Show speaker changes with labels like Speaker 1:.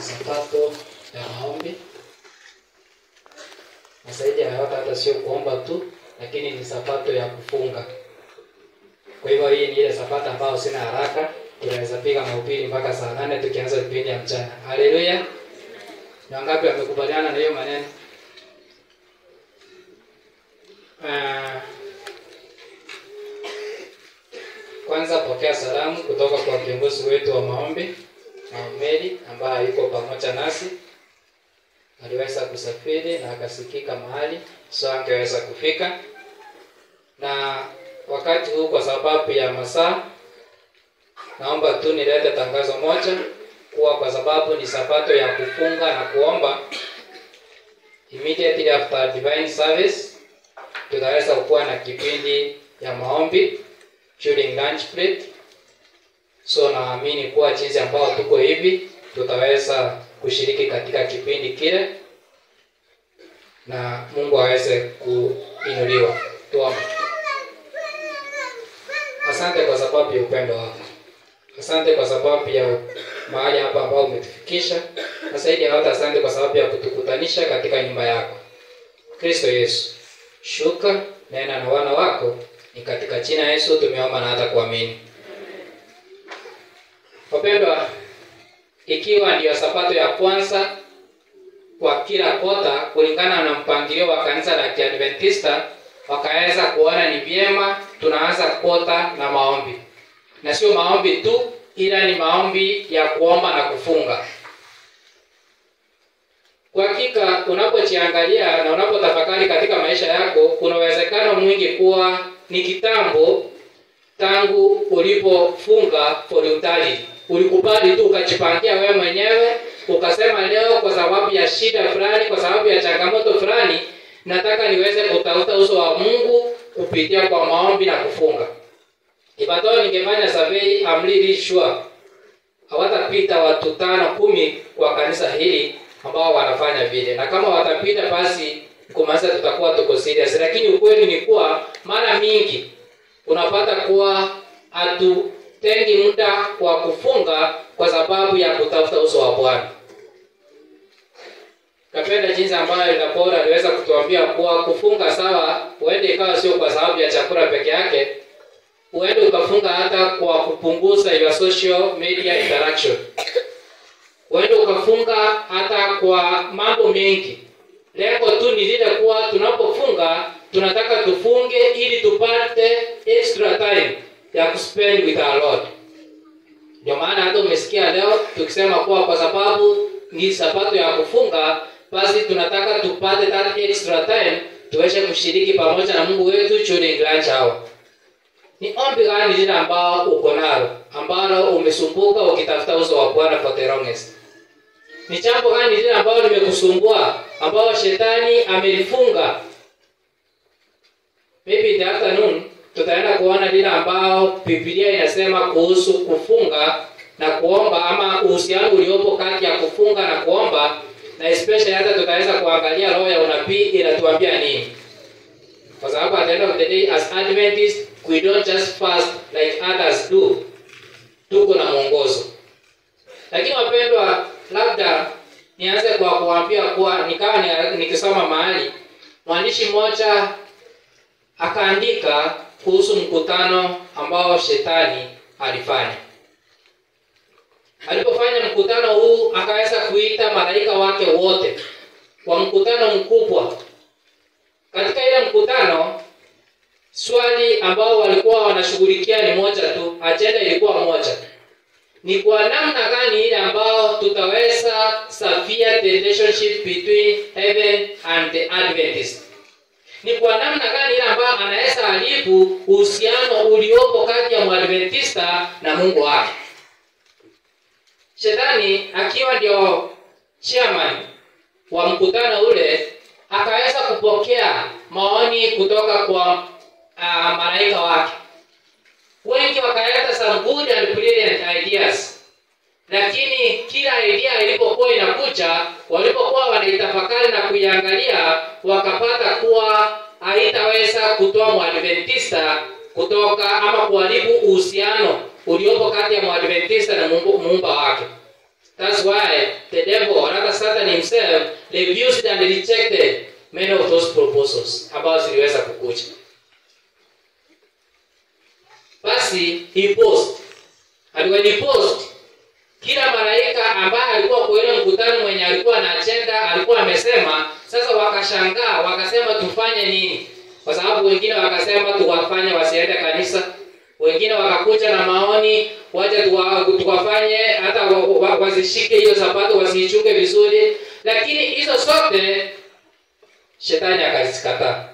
Speaker 1: Sabato ya maombi, na zaidi ya yote hata sio kuomba tu, lakini ni sabato ya kufunga. Kwa hivyo hii ni ile sabato ambayo sina haraka, tunaweza piga mahubiri mpaka saa 8 tukianza vipindi ya mchana. Haleluya! Ni wangapi wamekubaliana na hiyo maneno? Kwanza pokea salamu kutoka kwa kiongozi wetu wa maombi, Mary, ambaye yuko pamoja nasi. Aliweza kusafiri na akasikika mahali, so angeweza kufika. Na wakati huu kwa sababu ya masaa, naomba tu nilete tangazo moja kuwa kwa sababu ni sabato ya kufunga na kuomba, immediately after divine service tutaweza kuwa na kipindi ya maombi during lunch break. So naamini kuwa jinsi ambao tuko hivi tutaweza kushiriki katika kipindi kile na Mungu aweze kuinuliwa. Tuombe. Asante kwa sababu ya upendo wako. Asante kwa sababu ya mahali hapa ambao umetufikisha. Na zaidi ya yote asante kwa sababu ya kutukutanisha katika nyumba yako. Kristo Yesu, shuka nena na wana wako. Ni katika jina Yesu tumeomba na hata kuamini. Wapendwa, ikiwa ndiyo sabato ya kwanza kwa kila kota kulingana na mpangilio wa kanisa la Kiadventista, wakaweza kuona ni vyema tunaanza kota na maombi. Na sio maombi tu, ila ni maombi ya kuomba na kufunga. Kwa hakika unapojiangalia na unapotafakari katika maisha yako, kuna uwezekano mwingi kuwa ni kitambo tangu ulipofunga voluntarily. Ulikubali tu ukajipangia wewe mwenyewe, ukasema leo kwa sababu ya shida fulani, kwa sababu ya changamoto fulani, nataka niweze kutafuta uso wa Mungu kupitia kwa maombi na kufunga. Ibato ningefanya survey, I'm really sure hawatapita watu 5 10 kwa kanisa hili ambao wanafanya vile. Na kama watapita basi kumaanisha tutakuwa tuko serious. Lakini ukweli ni kuwa mara mingi unapata kuwa hatutengi muda wa kufunga kwa sababu ya kutafuta uso wa Bwana. Napenda jinsi ambayo Elder aliweza kutuambia kuwa kufunga sawa, uende ikawa sio kwa sababu ya chakula peke yake, uende ukafunga hata kwa kupunguza your social media interaction. Uende ukafunga hata kwa mambo mengi. Lengo tu ni lile kuwa tunapofunga tunataka tufunge ili tupate extra time ya kuspend with our Lord. Ndio maana hata umesikia leo tukisema kuwa kwa sababu ni sabato ya kufunga, basi tunataka tupate that extra time tuweze kushiriki pamoja na Mungu wetu during lunch hour. Ni ombi gani lile ambao uko nalo ambalo umesumbuka ukitafuta uso wa Bwana for the longest? Ni jambo gani lile ambalo limekusumbua ambao shetani amelifunga? Maybe in the afternoon tutaenda kuona lile ambao Biblia inasema kuhusu kufunga na kuomba, ama uhusiano uliopo kati ya kufunga na kuomba, na especially hata tutaweza kuangalia roho ya unabii inatuambia nini. Kwa sababu at the end of the day as Adventists we don't just fast like others do. Tuko na mwongozo. Lakini wapendwa, labda nianze kwa kuambia kuwa nikawa nikisoma mahali mwandishi mmoja akaandika kuhusu mkutano ambao shetani alifanya. Alipofanya mkutano huu akaweza kuita malaika wake wote kwa mkutano mkubwa. Katika ile mkutano, swali ambao walikuwa wanashughulikia ni moja tu, agenda ilikuwa moja. Ni kwa namna gani ile ambao tutaweza safia the relationship between heaven and the Adventist. Ni kwa namna gani ile ambao anaweza haribu uhusiano uliopo kati ya Mwadventista na Mungu wake. Shetani akiwa ndio chairman wa mkutano ule akaweza kupokea maoni kutoka kwa malaika wake. Wengi wakaleta some good and brilliant ideas. Lakini kila idea ilipokuwa inakuja, walipokuwa wanaitafakari na kuiangalia, wakapata kuwa haitaweza kutoa Mwadventista kutoka ama kuharibu uhusiano uliopo kati ya Mwadventista na Mungu muumba wake. That's why the devil, or rather Satan himself, refused and rejected many of those proposals ambazo ziliweza kukuja. Basi he paused. And when he paused, kila malaika ambaye alikuwa kwa ile mkutano mwenye alikuwa na agenda alikuwa amesema. Sasa wakashangaa, wakasema tufanye nini? Kwa sababu wengine wakasema tuwafanye wasiende kanisa, wengine wakakuja na maoni waje tuwafanye hata wazishike hiyo sabato, wasiichunge vizuri, lakini hizo zote shetani akazikataa.